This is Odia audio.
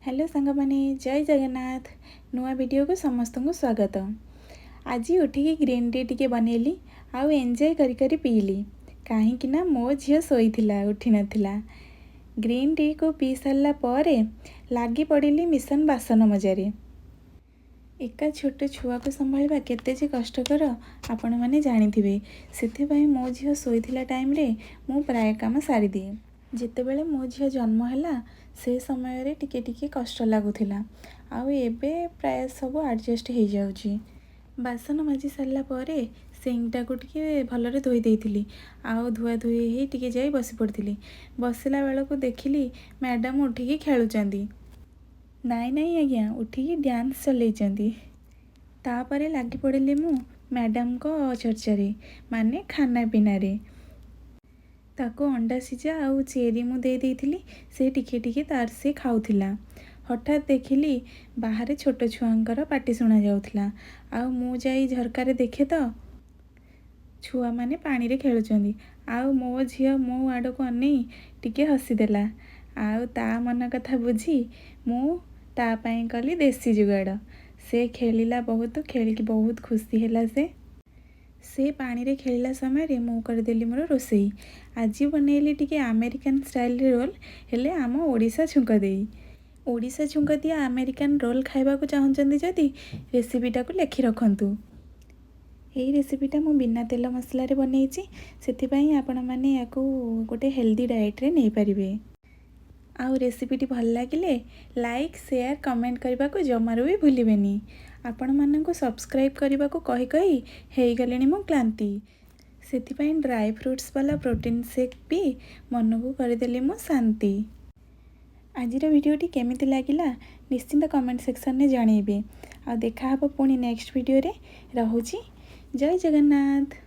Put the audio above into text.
ହ୍ୟାଲୋ ସାଙ୍ଗମାନେ, ଜୟ ଜଗନ୍ନାଥ। ନୂଆ ଭିଡ଼ିଓକୁ ସମସ୍ତଙ୍କୁ ସ୍ୱାଗତ। ଆଜି ଉଠିକି ଗ୍ରୀନ୍ ଟି ଟିକେ ବନେଇଲି ଆଉ ଏନ୍ଜୟ କରି କରି ପିଇଲି, କାହିଁକି ନା ମୋ ଝିଅ ଶୋଇଥିଲା, ଉଠିନଥିଲା। ଗ୍ରୀନ୍ ଟିକୁ ପିଇ ସାରିଲା ପରେ ଲାଗି ପଡ଼ିଲି ମିଶନ ବାସନ ମଜାରେ। ଏକା ଛୋଟ ଛୁଆକୁ ସମ୍ଭାଳିବା କେତେ ଯେ କଷ୍ଟକର, ଆପଣମାନେ ଜାଣିଥିବେ। ସେଥିପାଇଁ ମୋ ଝିଅ ଶୋଇଥିଲା ଟାଇମ୍ରେ ମୁଁ ପ୍ରାୟ କାମ ସାରିଦିଏ। ଯେତେବେଳେ ମୋ ଝିଅ ଜନ୍ମ ହେଲା, ସେ ସମୟରେ ଟିକେ ଟିକେ କଷ୍ଟ ଲାଗୁଥିଲା ଆଉ ଏବେ ପ୍ରାୟ ସବୁ ଆଡ଼ଜଷ୍ଟ ହେଇଯାଉଛି। ବାସନ ମାଜି ସାରିଲା ପରେ ସିଙ୍କଟାକୁ ଟିକେ ଭଲରେ ଧୋଇ ଦେଇଥିଲି ଆଉ ଧୁଆ ଧୋଇ ହେଇ ଟିକେ ଯାଇ ବସି ପଡ଼ିଥିଲି। ବସିଲା ବେଳକୁ ଦେଖିଲି ମ୍ୟାଡ଼ାମ୍ ଉଠିକି ଖେଳୁଛନ୍ତି। ନାଇଁ ନାଇଁ ଆଜ୍ଞା, ଉଠିକି ଡ୍ୟାନ୍ସ ଚଲେଇଛନ୍ତି। ତାପରେ ଲାଗି ପଡ଼ିଲି ମୁଁ ମ୍ୟାଡ଼ାମଙ୍କ ଚର୍ଚ୍ଚାରେ, ମାନେ ଖାନା ପିନାରେ। ତାକୁ ଅଣ୍ଡା ସିଝା ଆଉ ଚେରି ମୁଁ ଦେଇ ଦେଇଥିଲି। ସେ ଟିକେ ଟିକେ ତାର ସେ ଖାଉଥିଲା। ହଠାତ୍ ଦେଖିଲି ବାହାରେ ଛୋଟ ଛୁଆଙ୍କର ପାଟି ଶୁଣାଯାଉଥିଲା ଆଉ ମୁଁ ଯାଇ ଝରକାରେ ଦେଖେ ତ ଛୁଆମାନେ ପାଣିରେ ଖେଳୁଛନ୍ତି। ଆଉ ମୋ ଝିଅ ମୋ ଆଡ଼କୁ ଅନେଇ ଟିକେ ହସିଦେଲା। ଆଉ ତା ମନ କଥା ବୁଝି ମୁଁ ତା ପାଇଁ କଲି ଦେଶୀ ଯୁଗାଡ଼। ସେ ଖେଳିଲା ବହୁତ, ଖେଳିକି ବହୁତ ଖୁସି ହେଲା ସେ। ସେ ପାଣିରେ ଖେଳିଲା ସମୟରେ ମୁଁ କରିଦେଲି ମୋର ରୋଷେଇ। ଆଜି ବନେଇଲି ଟିକେ ଆମେରିକାନ୍ ଷ୍ଟାଇଲରେ ରୋଲ୍, ହେଲେ ଆମ ଓଡ଼ିଶା ଛୁଙ୍କ ଦେଇ। ଓଡ଼ିଶା ଛୁଙ୍କ ଦିଆ ଆମେରିକାନ୍ ରୋଲ୍ ଖାଇବାକୁ ଚାହୁଁଛନ୍ତି ଯଦି, ରେସିପିଟାକୁ ଲେଖି ରଖନ୍ତୁ। ଏଇ ରେସିପିଟା ମୁଁ ବିନା ତେଲ ମସଲାରେ ବନେଇଛି, ସେଥିପାଇଁ ଆପଣମାନେ ୟାକୁ ଗୋଟେ ହେଲ୍ଦି ଡାଏଟ୍ରେ ନେଇପାରିବେ। ଆଉ ରେସିପିଟି ଭଲ ଲାଗିଲେ ଲାଇକ୍, ସେୟାର, କମେଣ୍ଟ କରିବାକୁ ଜମାରୁ ବି ଭୁଲିବେନି। ଆପଣମାନଙ୍କୁ ସବସ୍କ୍ରାଇବ୍ କରିବାକୁ କହି କହି ହେଇଗଲିଣି ମୁଁ କ୍ଳାନ୍ତି। ସେଥିପାଇଁ ଡ୍ରାଏ ଫ୍ରୁଟ୍ସ ବାଲା ପ୍ରୋଟିନ୍ ସେକ୍ ବି ମନକୁ କରିଦେଲି ମୁଁ ଶାନ୍ତି। ଆଜିର ଭିଡ଼ିଓଟି କେମିତି ଲାଗିଲା, ନିଶ୍ଚିନ୍ତ କମେଣ୍ଟ ସେକ୍ସନରେ ଜଣେଇବେ। ଆଉ ଦେଖା ହେବ ପୁଣି ନେକ୍ସଟ ଭିଡ଼ିଓରେ। ରହୁଛି, ଜୟ ଜଗନ୍ନାଥ।